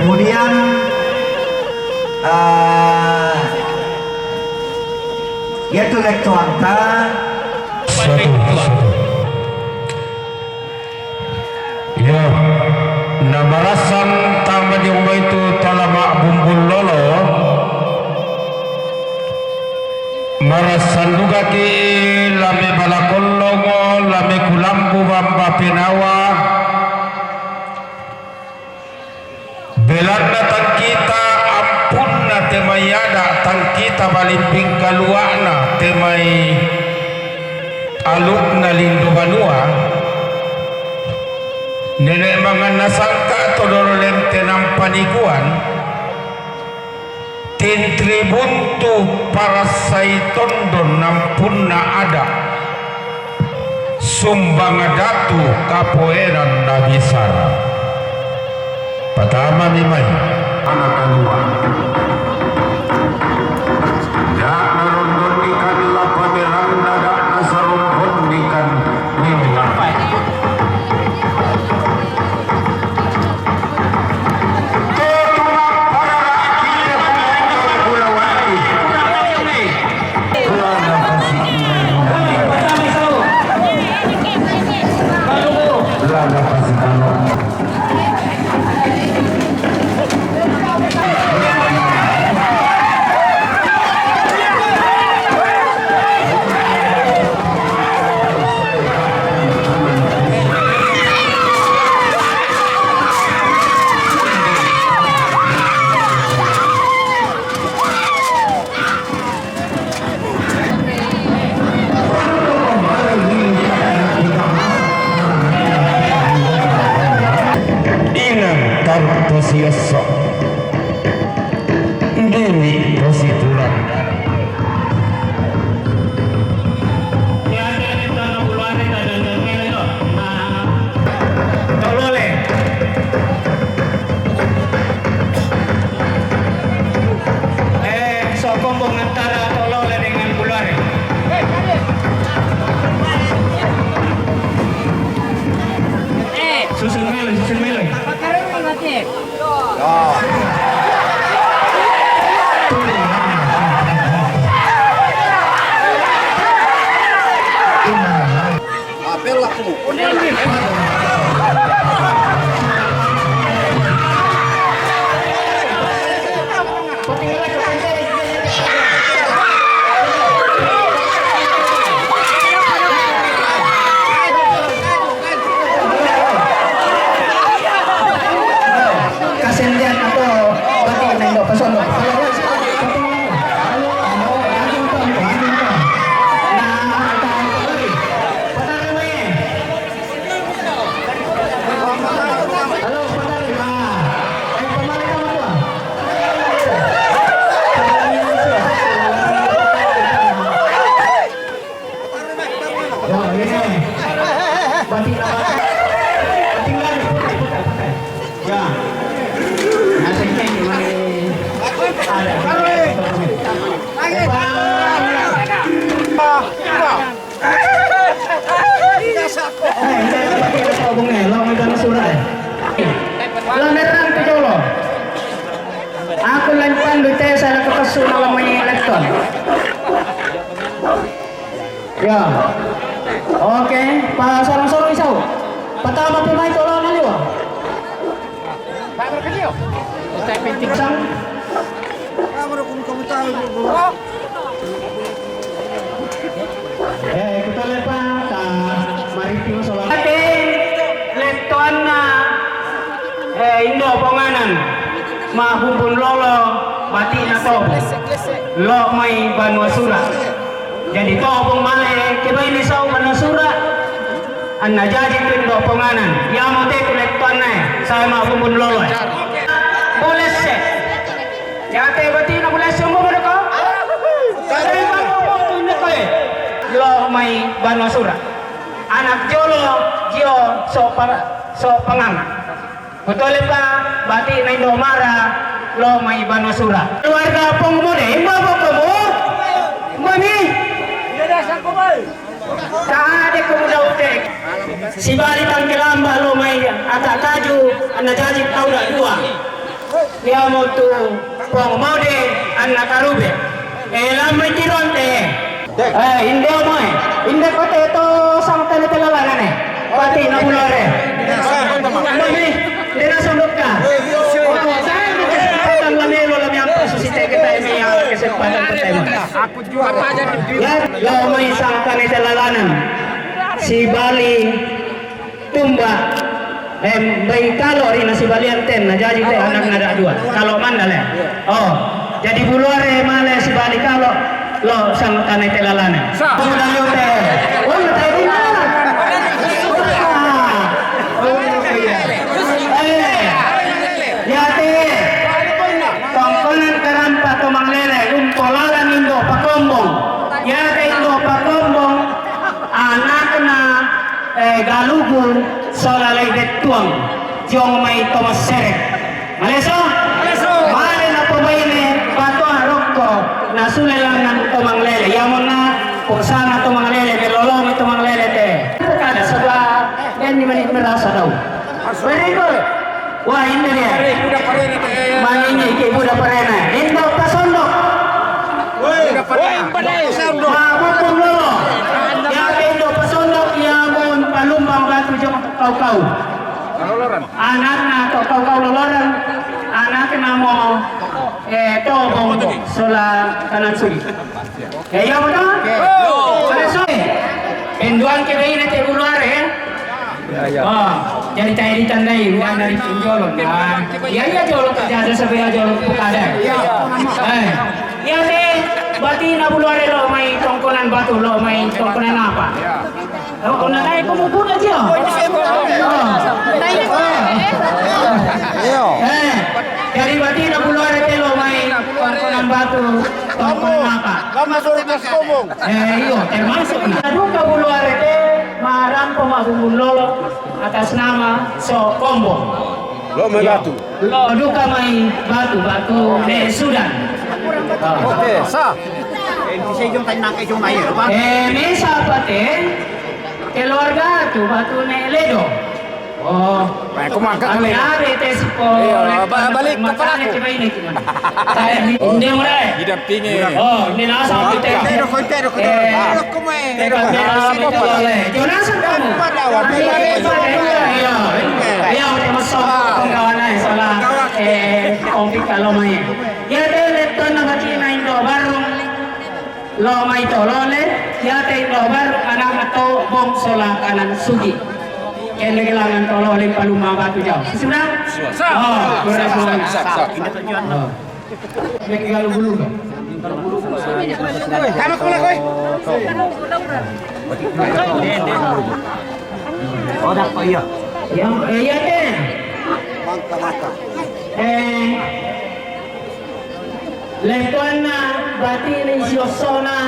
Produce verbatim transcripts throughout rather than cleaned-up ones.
Kemudian, eh, yaitu lettuanta. Satu, satu. Iyo, na marassan tama di umma itu tala ma'bumbul lolo. Marassan dugaki lame bala kollongo, lame kulambu bamba penawa. Belanna tangkita ampunna te mai ada, tangkita balimbing kalua'na te mai alukna lindo banua. Nene' manganna sangka to dolo lente nampa nikuan. Tintribuntu parassai tondon ampunna ada, sumbang datu kapoeran nabisara. Patamami mai. Ana kalua. Da' narondonnikan la pameranna, da' nasarondonnikan minna. Inang taruk tosi esso, dini tosi tulang. Tolole. Eh, sokombong antara Tolole dengan Bulare. Susun melo, susun melo. Kasendean atau bagi nendo pesono. Ya, ini. Batik apa? Tinggal. Ya. Nasibnya gimana? Ada. Lamerang tu jolo. Aku lain pandu te sala kepessu na lamai letton. Ya. Oke, pa sorong-sorong isau. Patama pemain tolong na liwa. Sang. Eh, kita lepa ta mariting sola. Ate lettoanna, eh, indo ponganan, mahumpun lolo, batina to. Lo mai banua sura. Jadi to pung male, kebaini sau banua sura. Anna jaji tu indo ponganan, iamo te tu lettoanna, eh, saya mahumpun lolo. Boleh se. Yate batina pole sumbu berko. Lo mai banua sura. Anak jolo jio so pa-, so pangang. Kutole pa batina indo mara lo mai banua sura. Keluarga pong mode, imba pong komo. Imba mi. Kade ko muda utek. Sibali tangke lamba lo mai ata kaju, anna jaji tau da dua. Iyamu tu Pong Maude anna Karube. E, lamai tironte. E, inde mo e. Inde kote to sangkane te lalana ne. Pati na bulare. Mami, dena sondokka. Oh, saya ni kesempatan la melo la miampa susite kita ini ya kesempatan kita ini. Ya, lo mai sangkane te lalana. Si Bali Tumba, em, bai kalo ri na sibalian ten, na jaji te anak nada dua. Kalo mandale. Oh, jadi buluare male sibali kalo, lo sang tane te lalane. Sudah yo te. Oh, te di mana? Oh, iya. Eh, ya te. Tongkonan karampa to manglele, lumpo lalan indo pakombong. Ya te indo pakombong. Anakna, eh, Galugu sola lai Bettuang, jong mai Tomasserek. Maleso? Maleso. Male na pemaine batoa rokko na sule langan to manglele. Iamonna poksana to manglele, melolongi to manglele te. Kada sebab dan di menit merasa tahu. Berikut. Wah, ini dia. Manini ke budak parena. Indo pasondok. Mabukung lolo. Ya ke indo pasondok, ya mun palumbang batu jong kau-kau. Anakna kau-kau loloran. Anakna mo, eh, tobong sola kanan suli. Ya, iya, betul? Oke. Pada sore. Penduan ke bayi nanti buluare, ya. Ya, ya. Oh, jadi tadi ditandai, udah dari penjolok. Nah, iya, iya, jolok aja, ada sampai ya jolok, bukan ada. Iya. Eh, iya, teh, berarti na buluare lo mai tongkonan batu, lo mai tongkonan apa? Iya. Oh, kau nak naik, kau mau bunuh aja. Oh. Iya. Eh, jadi berarti na buluare te lo mai tongkonan batu, tongkonan apa? Lama suruh tas ngomong. Eh, iyo, termasuk. Duka buluare te, marampo mabungun lolo atas nama So Kombong. Lo mai batu. Lo duka mai batu, batu ne Sudan. Oke, sah. Eh, mesa apa te? Keluarga tu batu ne Ledo. Oh. Baik, aku mangkat kali. Ada te siko. Iya, ba-, balik ke pelaku. Coba ini gimana? Saya ini, ini mulai. Didampingi. Oh, ini langsung kita. Pero, pero, pero. Eh, Pero, pero, pero, Jonas kamu. Iya, iya, udah masuk penggawanan sola, eh, konflik kalau main. Ya, te lettonna bati na indo barung, lo mai tolole, ya te indo barung anak to bong sola kanan sugi. Kene gelangan tolole paluma batu jauh. Sudah? Sudah. Oh, sudah, sudah. Oh. Kamu kemana, koi? Oh, dah, oh, iya. Yang, eh, iya, Ken. Eh, lettonna bati ni siosona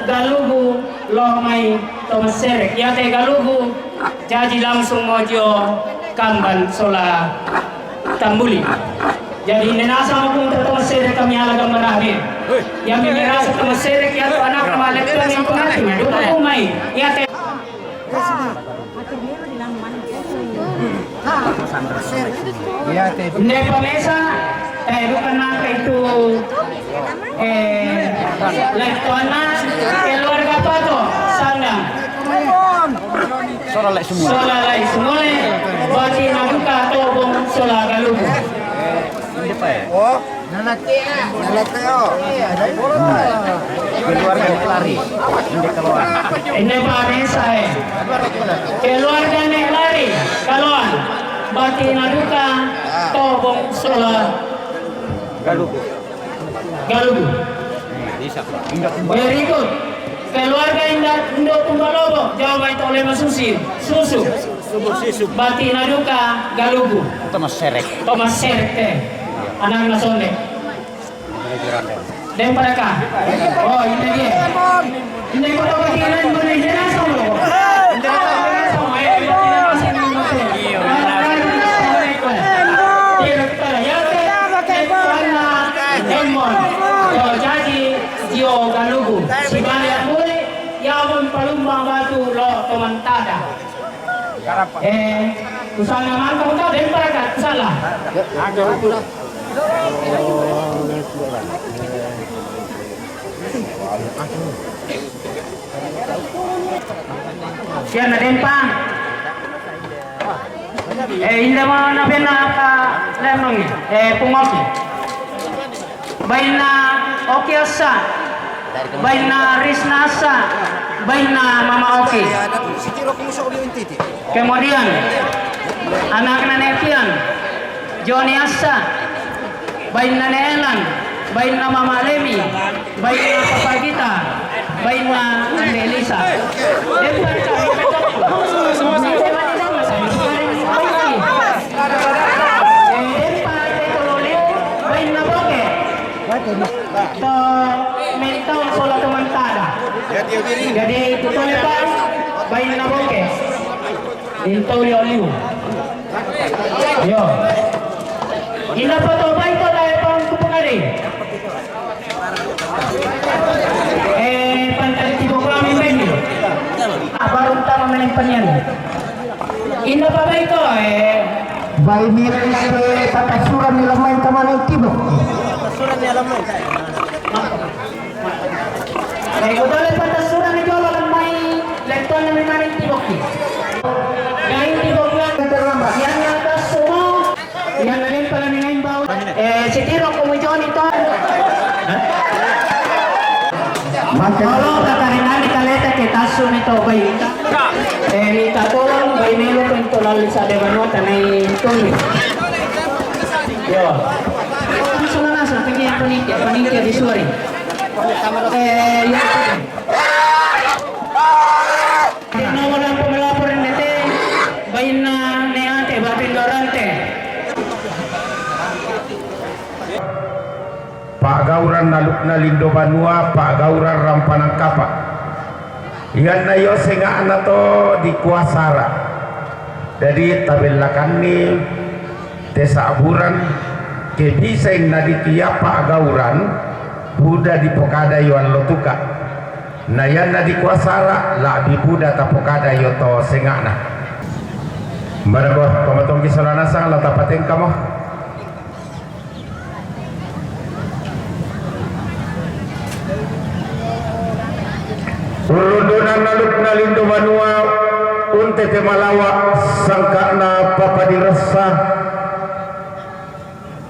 Galugu lo mai Tomasserek. Iya, te Galugu. Jaji langsung mo jo Kamban sola Tambuli. Jadi nena sama pun Tomasserek kami ala gambar akhir. Yang merasa Tomasserek ya tu anak malek tu yang pengatur. Duka ku mai. Ya te. Iya, te. Nde pamesa, eh, bukan nangka itu. Eh, lettonna keluarga Pato, Sandang. Sola lai semua. Sola lai semua, bati na duka tobong sola Galugu. Oh. Nalate, oh. Keluarga lari. Inde pamesa, eh. Keluarga ne lari, kaloan. Bati na duka tobong sola Galugu. Galugu. Berikut, keluarga Indah Indo Tumbalobo, jauh mai tole masusi, susu. Bati na duka Galugu. Tomasserek. Tomasserek te. Anak na sonde. Dem pada ka. Oh, ini dia. Hindi ko to kasi ilan mo na dyan sa mo. Hindi ko to kasi ilan mo. Eh, hindi ko kasi ilan mo. Pero talaga, yate, eh, wala, Demon. So, jaji, Gio Galugu. Si Bali Ambuli, Yamon Palumba Batu, Lo, Tomantada. Eh, kusana mangka, kusana, dem pada ka, kusana. Sian na dempa. Eh, inda mo na bena ka lenong. Eh, pungoki. Baina Oki Asa. Baina Risna Asa. Baina Mama Oki. Kemudian, anakna Nepian, Joni Asa, bainna Nelan, bainna Mama Lemi, bainna Papa Gita, bainna Ande Elisa. Dempa bainna Boke. To mentau sola to mantada. Jadi, itu to lepa, bainna Boke. Intau liu-liu. Yo. Inda foto baito dai pang kupungari. Eh, pantai tibo kami beni. Abarung tama meneng panian. Inda pa baito, eh. Bai mira ke patasuran ni lamai tama neng tibo. Ego dole patasuran ni jolo lamai letona memang tiboki. Gain tiboki terlambat. Yang atas semua, yang lain pada mengimbau. Eh, sitiro kumujoni to. Kalau katarinani kaleta ke tasu ni to bai. Eh, minta tolong bai melo pintu lalu sa de banota nai tuni. Yo. Langsung langsung pergi yang panitia, panitia di suari. Eh, ya. Kena wala pemelapor nete, baina neate batin dorante. Pagauran nalukna lindo banua, pagauran rampanan kapa. Ianna yo senga'na to dikua sara. Jadi tabellakanni te sa'buran, ke bisa inna dikia pa'gauran, buda dipokada yo allo tuka. Na ianna dikua sara, la'bi buda tapokada yo to senga'na. Marago, pamatongki sola nasang, la tapatengkamo. Urrundunan nalukna lindo banua, untete malawa, sangka'na papadiressa.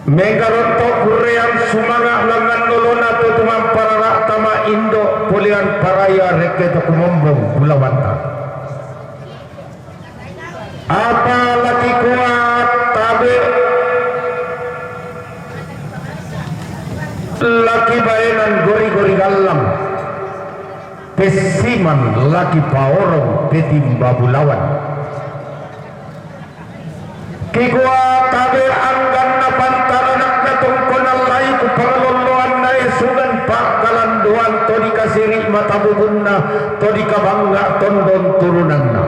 Mengkaronto kurrean sumanga' langngan nolona to tumamparara tama indo' polean paraya rekke to kumombong bulawanta. Apa laki kua tabe', laki baenan gori-gori gallang, pessiman laki paorong petimba bulawan. Kikua tabe' angganna pantaranakna tongkonan lai' kupangalolloanna esugan pa'kalandoan to dikasiri' mata bubunna to dikabangnga' tondon turunanna.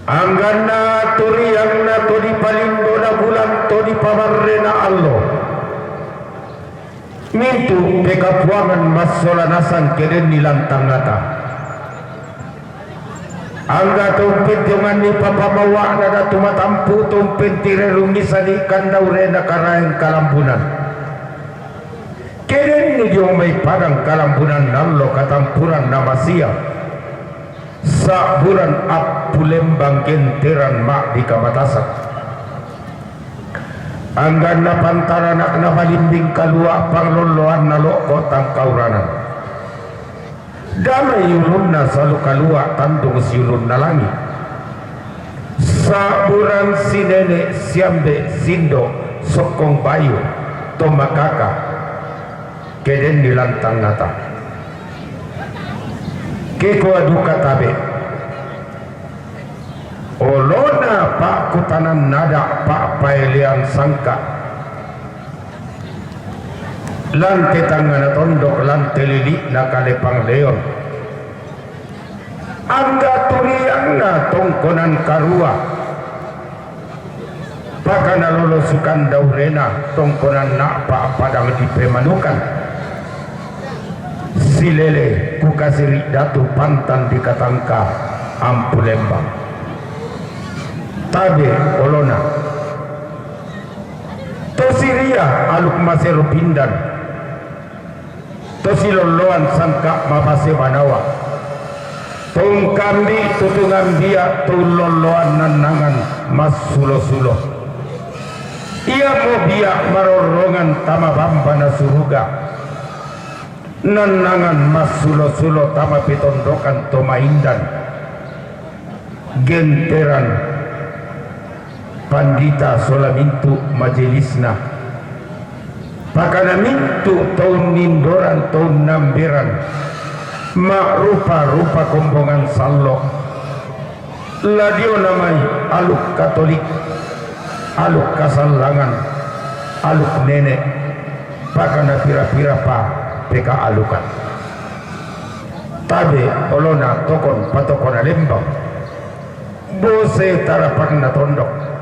Angganna turiangna to dipalindona bulan to dipabarrena allo. Mintu' pekapuangan massola nasang ke denni lantang ata. Angga to umpentionganni papamawa'na datu matampu' to umpentirerungngi sadi'kan daurena Karaeng Kalambunan. Ke denni dio mai padang Kalambunan nallo katampuran na masia. Sa'buran appulembang genteran ma'dika matasak. Angganna pantaranakna palimbing kalua' panglolloanna lo'ko' tangkauranan. Damai ulunna salu kalua' tandung siulunna langi'. Sa'buran sinene' siambe' sindo' sokkong bayu to makaka. Ke denni lantang ata. Kekua duka tabe'. Olona pa'kutanan nada' pa'paelean sangka'. Lan te tangngana tondok, lan te lili'na kale pangleon. Angga turiangna tongkonan karua. Pakana lolosukan daurena tongkonan na'pa padang dipemanukan. Silele kukasiri' datu pantan dikatangka ampulembang. Tabe' olona. To Siria aluk masero pindan, to siloloan sangka mapase manawa. Toun kambi tutungan biak toun loloan nannangan massulo-sulo. Ia mo biak marorongan tama bamba na suruga, nannangan massulo-sulo tama petondokan to maindan, genteran pandita sola mintu majelisna. Pakana mintu toun nindoran toun namberan, ma'rupa-rupa kombongan sallo. Ladiona mai aluk Katolik, aluk kasallangan, aluk nene, pakana pira-pira pa pekaalukan. Tabe olona tokon patokona lembang, bose tarapangna tondok.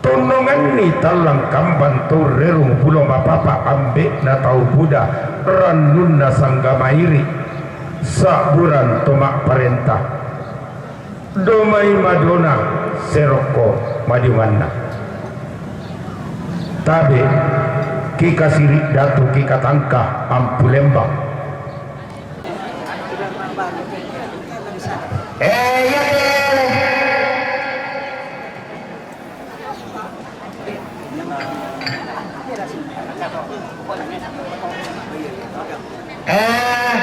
Tonnonganni tallang kamban tourrerung pulo mapapa ambe'na tau buda, rannunna sangga mairi, sa'buran to ma'parenta. Domai madona serokko madiunganna. Tabe, kikasiri datu kikatangka ampu lembang. Eh, iya te. Eh,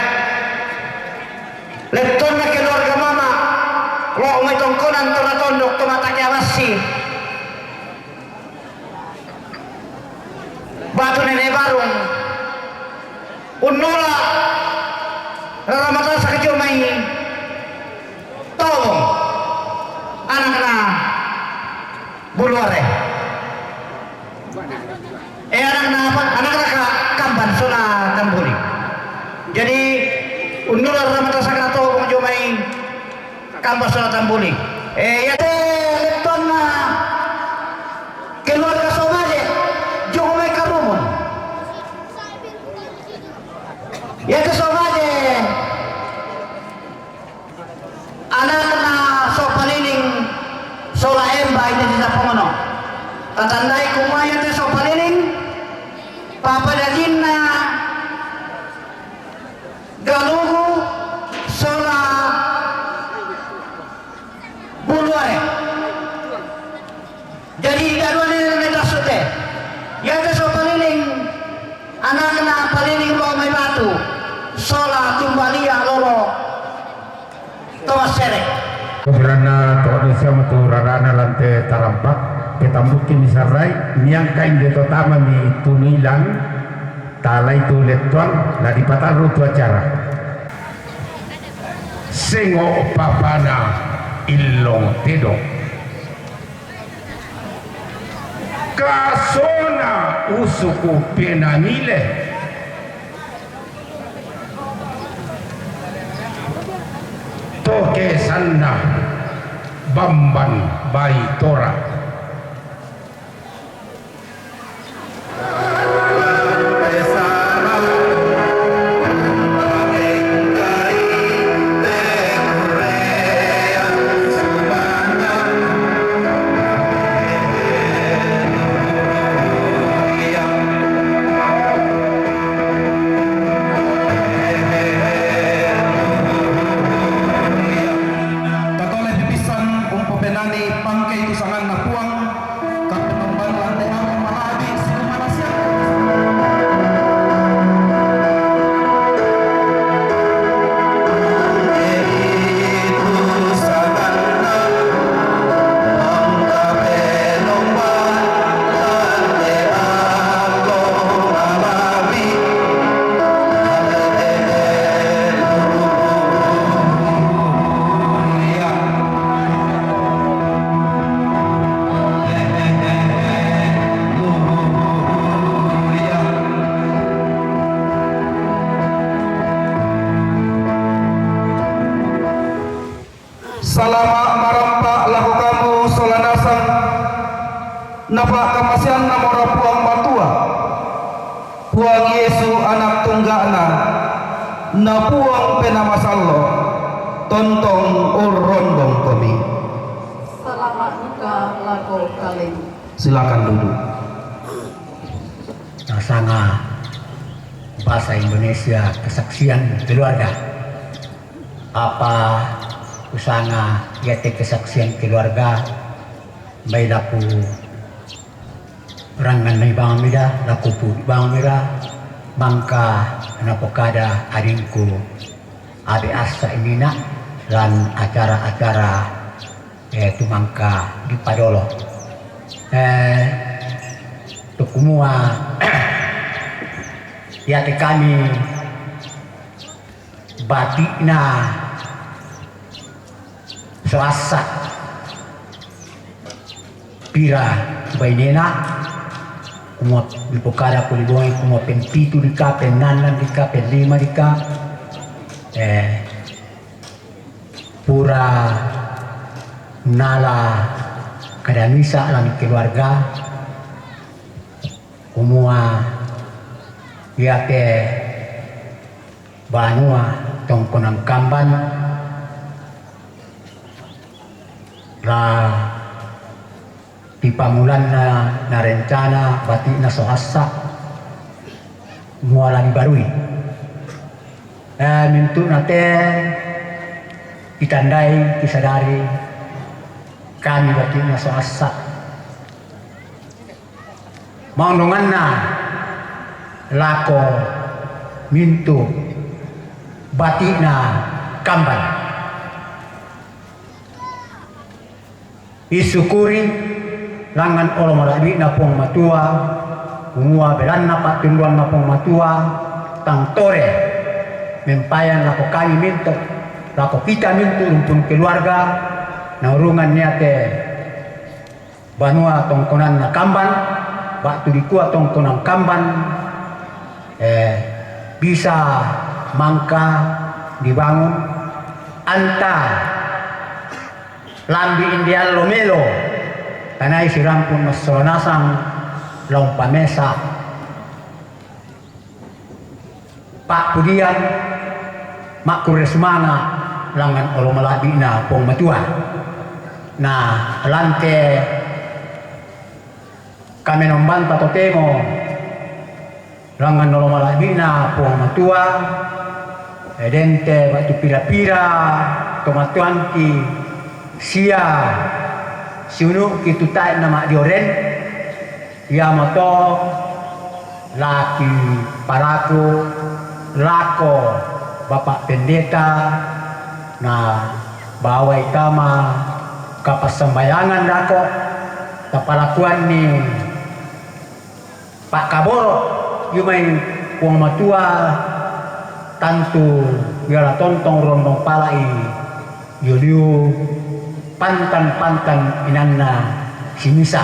lettonna keluarga mama, lo mai tongkonan to natondok to matake abassi. Batu Nene Barung, unnola rara matasak jo mai Tobong, anakna Buluare. Eh, anakna apa? Anakna ka Kamban sola Tambuli. Jadi, unnola rara matasakna Tobong jo mai Kamban sola Tambuli. Eh, iya te lettonna keluarga Sobaje, jo mai Karumun. Iya te Sobaje, anakna Sopaliling sola Emba, ini di Tapongono. Tatandai kumua iya te Sopaliling, papa dajinna Galugu sola Buluare. Jadi, dadua nene tassu te. Iya te Sopaliling, anakna Paliling lo mai Batu, sola Tumbalia lolo to Massere. Kupiranna to desa metu rarana lan te tarampak, petambukki misarai, miangka inde to tama mi tunuilang, talai tu lettuang, la dipatarru tu acara. Sengo papana illong tedong. Kasona usuku penanile. Toke sanna bamban bai tora. Tatole pipissan umpopenani pangkei tu sanganna Puang, kappenombanna te apa malabi sikumana siappu. Salama' marampa' lako kamu sola nasang napa'kamaseanna mora Puang Matua. Puang Yesu Anak Tungga'na, na Puang Penaa Masallo', tontong urrondong komi. Salama' duka lako kalemu. Silakan duduk. Sanga bahasa Indonesia kesaksian keluarga. Apa kusanga iate kesaksian keluarga, mai laku rangan mai bang mida, laku pu bang mida, mangka napokada adingku abe asa inina lan acara-acara eh, tumangka di padolo. Eh, tukumua iate kami batina soasa pira bainena, kumua dipokada kulibongi, kumua pempitu dika, penanam dika, pelima dika, eh, pura nala kadamisa lami keluarga, kumua iate banua tongkonan kamban la tipamulanna na rencana batina soasa muala dibarui. Eh, mintu'na te itandai kisadari kami batina soasa. Maondonganna lako mintu batina kamban. Isyukuri langan olo mala'bi'na Puang Matua, kumua belanna pa'tunduanna Puang Matua, tang tore mempayan lako kami mintu, lako kita mintu rumpun keluarga, naurungan iate banua tongkonanna kamban, ba'tu dikua tongkonan kamban, eh, bisa mangka dibangun anta lambi inde allo melo, tanai sirampun massola nasang lao umpamesa pa'pudian makkurre sumanga langan olo mala'bi'na Puang Matua. Na lante kamenombanta totemo langan olo mala'bi'na Puang Matua, eh, dente batu pira-pira tomatuanki sia siunu'ki tu tae' nama'dioren, iamoto laki paraku lako Bapak Pendeta na bawai tama kapassambayangan lako, tapalakuanni pa'kaboro', yu mai Puang Matua tantu iala tontong rondong pala'i yu liu pantan-pantan inanna simisa.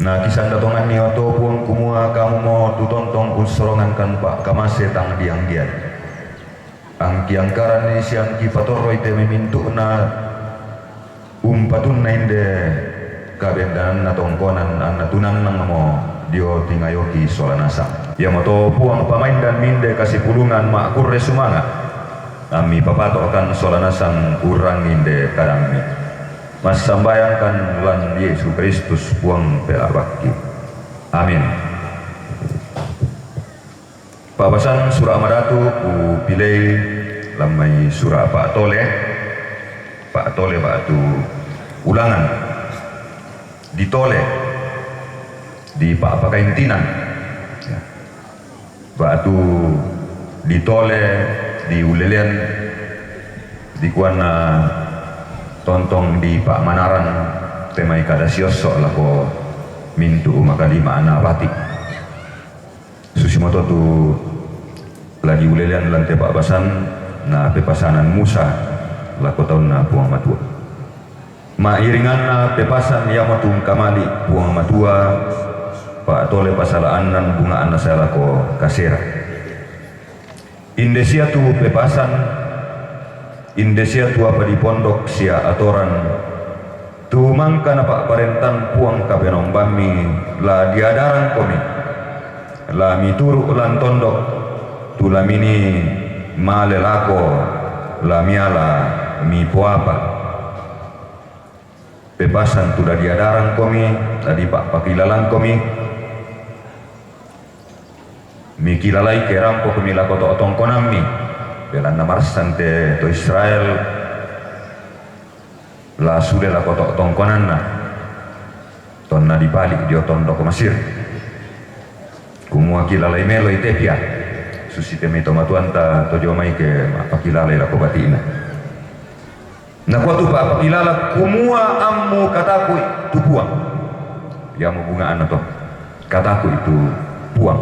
Na kisanda tonganni oto Puang kumua kamumo tu tontong ussorongankan pa'kamase tang dianggian. Angkiangkaranni siangkipatorroi te mai mintu'na umpatunna inde kabendananna tongkonan anna tunannangmo dio tingayoki sola nasang. Iamoto Puang pamaindanmi inde kasipulungan ma'kurre sumanga', ammi papato'kan sola nasang urrang inde kadammi. Massambayangkan lan Yesu Kristus Puang pela'bakki. Amin. Pa'basan Sura' Madatu kupilei lan mai Sura' Pa'tole, Pa'tole ba'tu Ulangan, ditole, dipa'pakaintinan, ya. Ba'tu ditole, diulelean, dikuanna tontong dipa'manaran te mai kada siosso' lako Mintu' makalima' na pati'. Susimoto tu la diulelean lan te pa'basan na pepasanan Musa lako taunna Puang Matua. Ma'iringanna pepasan iamotu ungkamali' Puang Matua, pa'tole pasala'annan bunga'na sae lako kasera. Inde sia tu pepasan, inde sia tu apa di pondok sia atoran, tu mangka napa'parentan Puang Kapenombammi, la diadarangkomi, la mituru' lan tondok, tu la minii male lako, la miala mipoapa. Pepasan tu la diadarangkomi, la dipa'pakilalangkomi, mikilalai ke rampokomi lako to' tongkonammi, belanna marassan te to Israel la sule lako to' tongkonanna, tonna dipali' dio tondok Masir. Kumua kilalai meloi te pia, susi te mai tomatuanta to dio mai ke ma'pakilalai lako bati'na. Nakua tu pa'pakilala, kumua ammu kataku'i tu Puang. Iamo bunga'na to. Kataku'i tu Puang.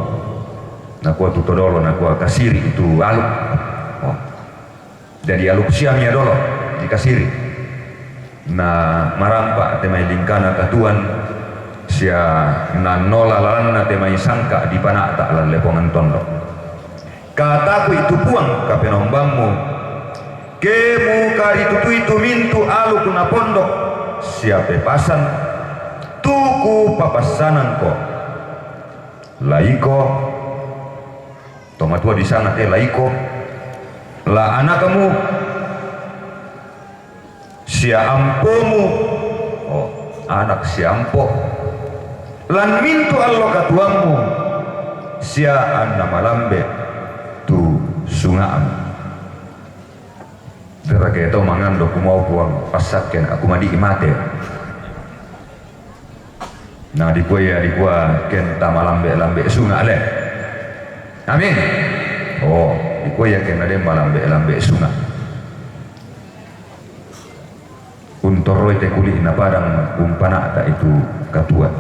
Nakua tu todolo, nakua, kasiri' tu aluk. Oh. Jadi aluk siami ia dolo dikasiri'. Na marampa' te mai lingkana katuoan sia nannola lalanna te mai sangka' dipana'ta' lan lepongan tondok. Kataku'i tu Puang Kapenombammu, ke mukaritutui tu mintu' aluk na pondok sia pepasan, tu kupapassanangko. La iko, tomatua disanga te la iko, la anakmu, sia ampomu, oh, anak sia ampo, lan mintu' allo katuoammu, sia anna malambe' tu sunga'mu. Tera ke tau mangando kumua Puang, passakke anakku madi'i mate. Na dikua ia, dikua ken tamalambe'-lambe' sunga' le. Amin. Oh, dikua ia ken na den malambe'-lambe' sunga'. Untorroi te kuli'na padang umpana'ta itu katuoan.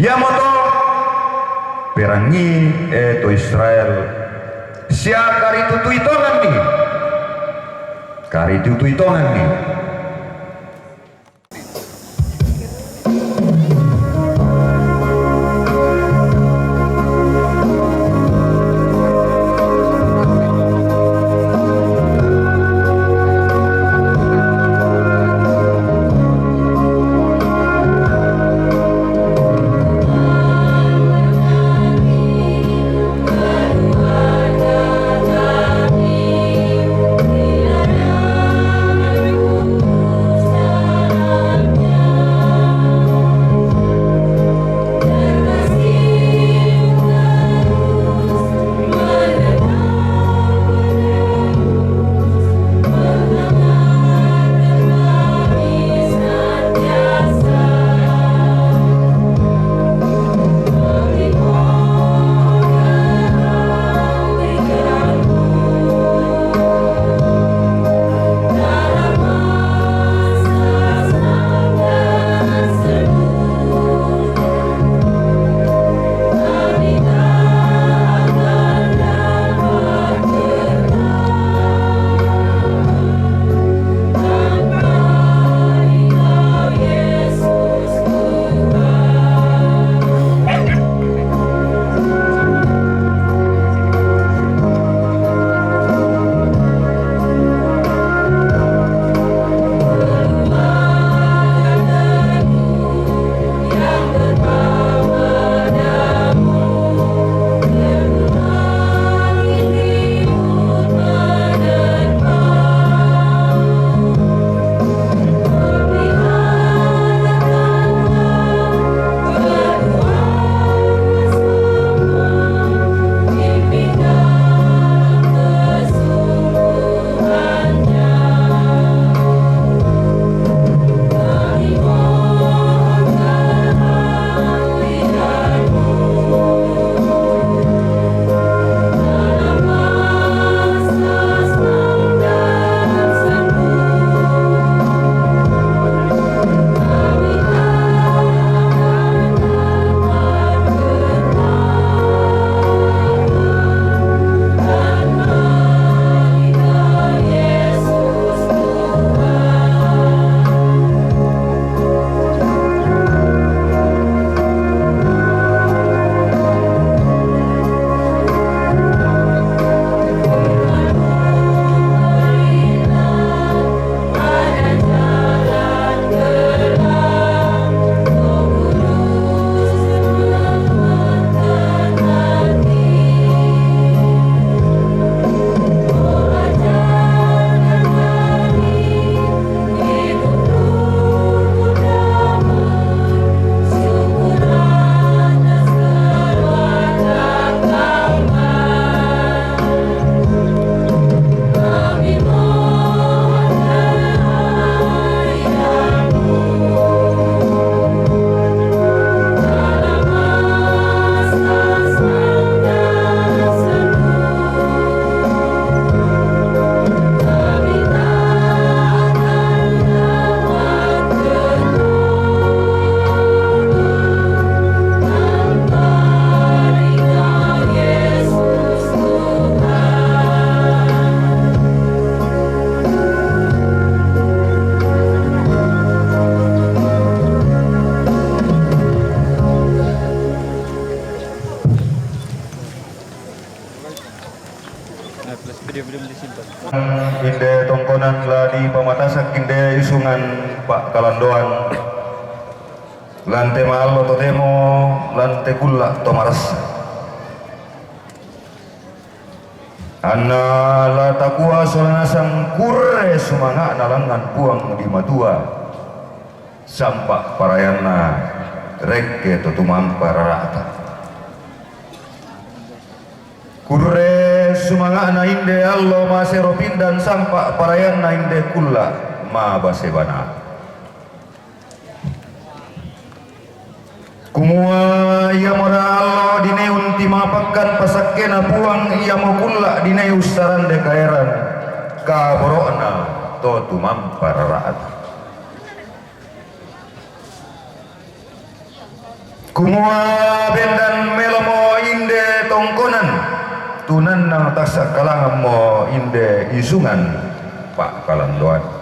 Iamoto perangi, e to Israel, sia karitutui tonganni. Karitutui tonganni. Inde tongkonan la dipamatasak inde isungan pa'kalandoan. Lan te maallo totemo, lan te kulla' to marassa. Anna la takua sola nasang kurre sumanga'na langngan Puang di Matua, sampa' parayanna rekke to tumampa rara'ta. Kurre sumanga'na inde allo masero pindan, sampa' parayanna inde kulla' mabase bana. Kumua iamora allo dinai untimapakkan pasakkena Puang, iamo kulla' dinai ussarande kaeran kaboro'na to tumampa rara'ta. Kumua bendan melomo inde tongkonan, tu nannang tassakkalangammo inde isungan pa'kalandoan.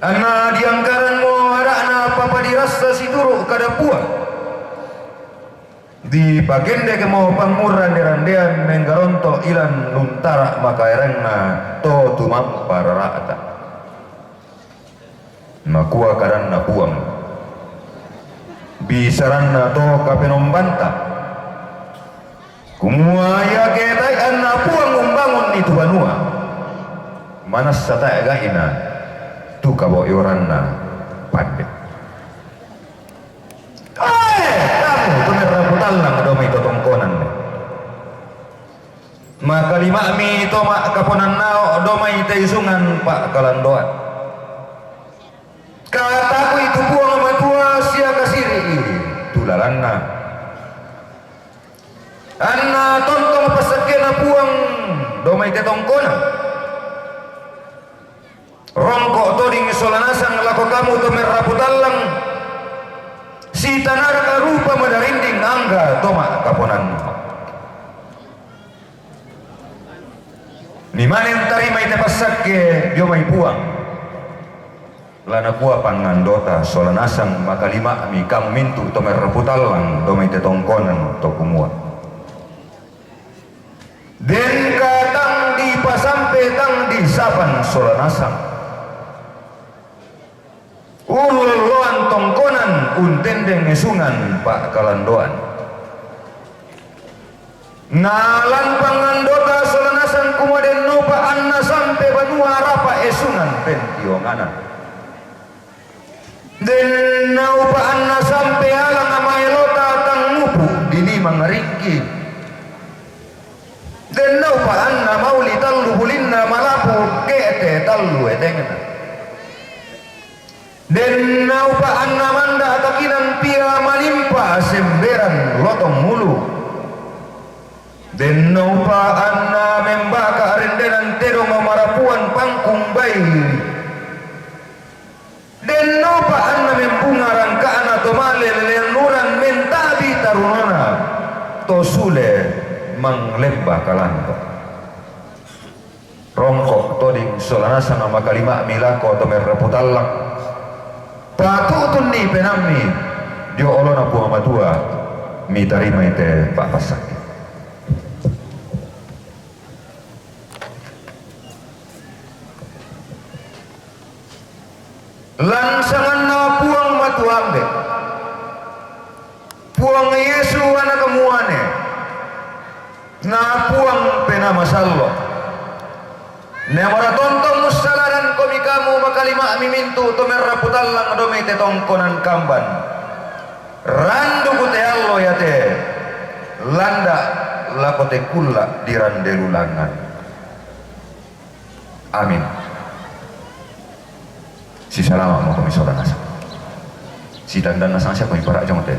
Anna diangkaranmo ara'na papadirassa situru' kada Puang. Dipakendekmo pangngurrande-randean menggaronto' ilan luntara makaeranna to tumampa rara'ta. Nakua kadanna Puang, bisaranna to Kapenombanta, kumua iake tae' anna Puang umbangunni tu banua, manassa tae' gai'na tu kabo'yoranna pande. Oe, kamu to merrapu tallang, do mai to tongkonan. Makalima'mi to ma'kaponannao, do mai te isungan pa'kalandoan. Kataku'i tu Puang Matua sia kasiri'i tu lalanna. Anna tontong passakkena Puang, do mai te tongkonan. Rongko' toding sola nasang lako kamu to merrapu tallang, sitanaraka rupa madarinding angga to ma'kaponanna. Mimane entarimai te passakke dio mai Puang. La nakua pangandota sola nasang, makalima'mi kamu mintu' to merrapu tallang, do mai te tongkonan, to kumua, den ka tang dipasampe, tang disapan sola nasang. Ullolloan tongkonan untendeng esungan pa'kalandoan. Na lan pangandota sola nasang kumua den naupa' anna sampe banua rapa' esungan pentionganan. Den naupa' anna sampe alang maelota tang mupu' dinii mangarikki. Den naupa' anna mauli tallu bulinna malapu ke'te tallu etengna. Den naupa' anna manda' takinan pia manimpa semberan lotong ulu. Den naupa' anna membaka rendenan tedong marapuan pangkung bai. Den naupa' anna membunga rangka'na to male lelean uran menta'bi tarunona to sule manglemba kalando. Rongko' toding sola nasang makalima'mi lako to merrapu tallang. Patu'tunni penaammi dio olona Puang Matua, mitarimai te pa'passakke. Lan sanganna Puang Matua Ambe', Puang Yesu Anakmu ane, na Puang Penaa Masallo', na iamora tontong mussaladankomi kamu makalima'mi mintu' to merrapu tallang do mai te tongkonan kamban, randuku te allo iate landa' lako te kulla' dirande lulangngan. Amin. Sisalama'mokomi sola nasang. Sitandan nasang sia komi parajong te.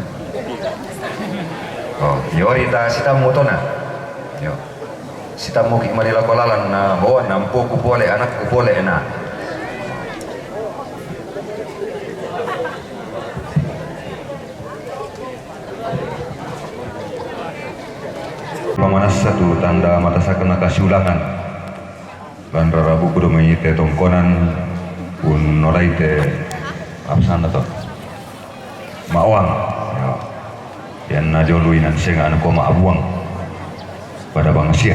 Oh, iyo rita sitammu tona. Iyo. Sitammuki' mari lako lalan na boan ampoku pole anakku pole na. Pamanassa tu tanda matasakna kasiulangan. Lan rarabuku do mai te tongkonan unnolai te apsanna to. Ma'oang. Ianna jolo inan senga' nakua ma'buang pada bangsia.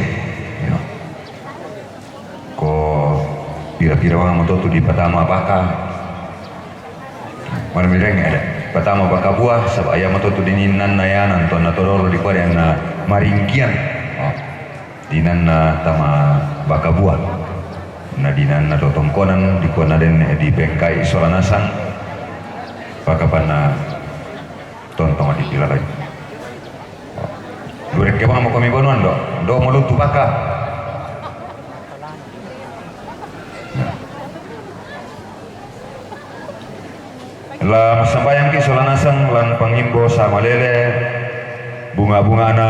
Pira-pira bang mo to tu dipatama baka. Marmireng ada. Patama baka buah, saba' ia mo to tu dininanna ianan tonna todolo dikua anna maringkian. Oh. Dininanna tama baka buah. Na dininanna do tongkonan dikua na denne dipengkai sola nasang. Pakapanna tontong dipilalai. Durekke bang mo komi bonuan do. Do mo lutu baka. La massambayangki sola nasang lan pangimbo samalele, bunga-bungana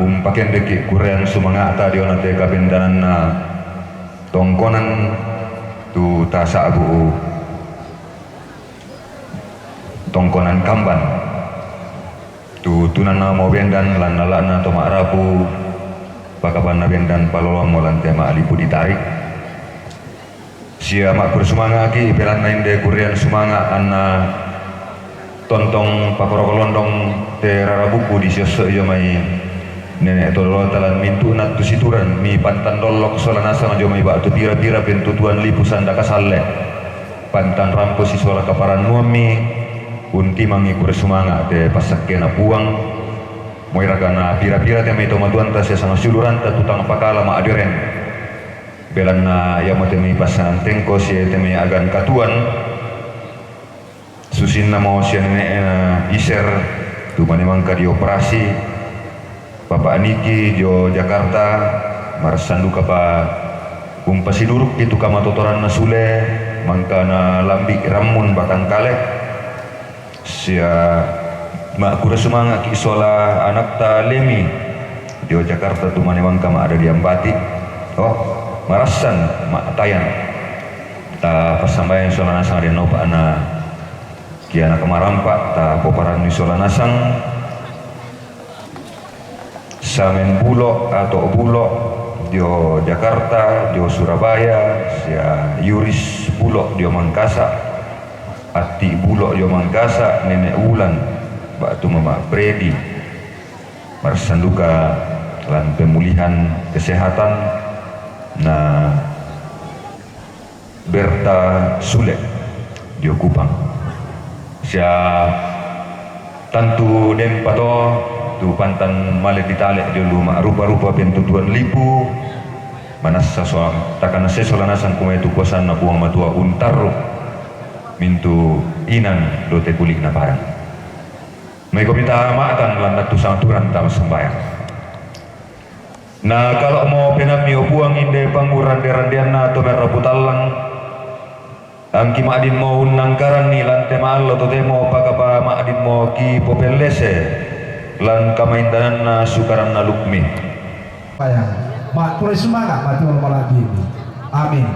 umpakendekki kurean sumanga'ta diona te kabendananna tongkonan tu tasa'bu tongkonan kamban. Tu tunanna mo bendan lan nala'na to ma'rapu, pakapanna bendan paloloammo lan te ma'lipu ditarik. Sia ma'kurre sumanga'ki, belanna inde kurrean sumanga' anna tontong pakoroko londong te rara buku disiossoi dio mai nene' to dolota lan mintu'na tu situran mi pantan dollok sola nasang dio mai ba'tu pira-pira pentutuan lipu sanda kasalle. Pantan rampo sisola kaparannuammi untimangi kurre sumanga' te passakkena Puang. Moiraka na pira-pira te mai to matuanta sia sangsiuluranta tu tang pakala ma'dereng. Belanna iamote mai passangantengko sia te mai agan katuan, susinnamo sia nene'na Iser, tu mane mangka dioperasi, Papa' Niki dio Jakarta, marassan dukapa umpasidurukki tu kamatotoranna sule, mangkana lambi' rammun batang kale. Sia ma'kurre sumanga'ki sola anakta Lemi dio Jakarta tu mane mangka ma'dadian bati'. Oh, marassan ma'tayan. Ta passambayang sola nasang adenna opa'na ki anak marampa', ta poparannui sola nasang. Samen Bulo', Ato' Bulo' dio Jakarta, dio Surabaya, sia Yuris Bulo' dio Mangkasa', Atti' Bulo' dio Mangkasa', Nene' Wulan, ba'tu Mama' Fredi. Marassan duka lan pemulihan kesehatan na Berta Sule dio Kupang. Sia tantu denpa to tu pantan male ditale dio lu ma'rupa-rupa pentutuan lipu, manassa sola, takanassai sola nasang kumae tu kuasanna Puang Matua untarru mintu' inan do te kuli'na padang. Maikomi ta ma'tan lan nattu sangaturan ta massambayang. Na kalo'mo penaammi, o Puang, inde pangurande-randeanna to merrapu tallang, angki ma'dinmo unnangkaranni lan te ma'allo totemo, pakapa ma'dinmo kipopellese lan kamaindananna sukaranna lukmi. Ma'kurre sumanga' mati olo mala'bi'mi. Amin.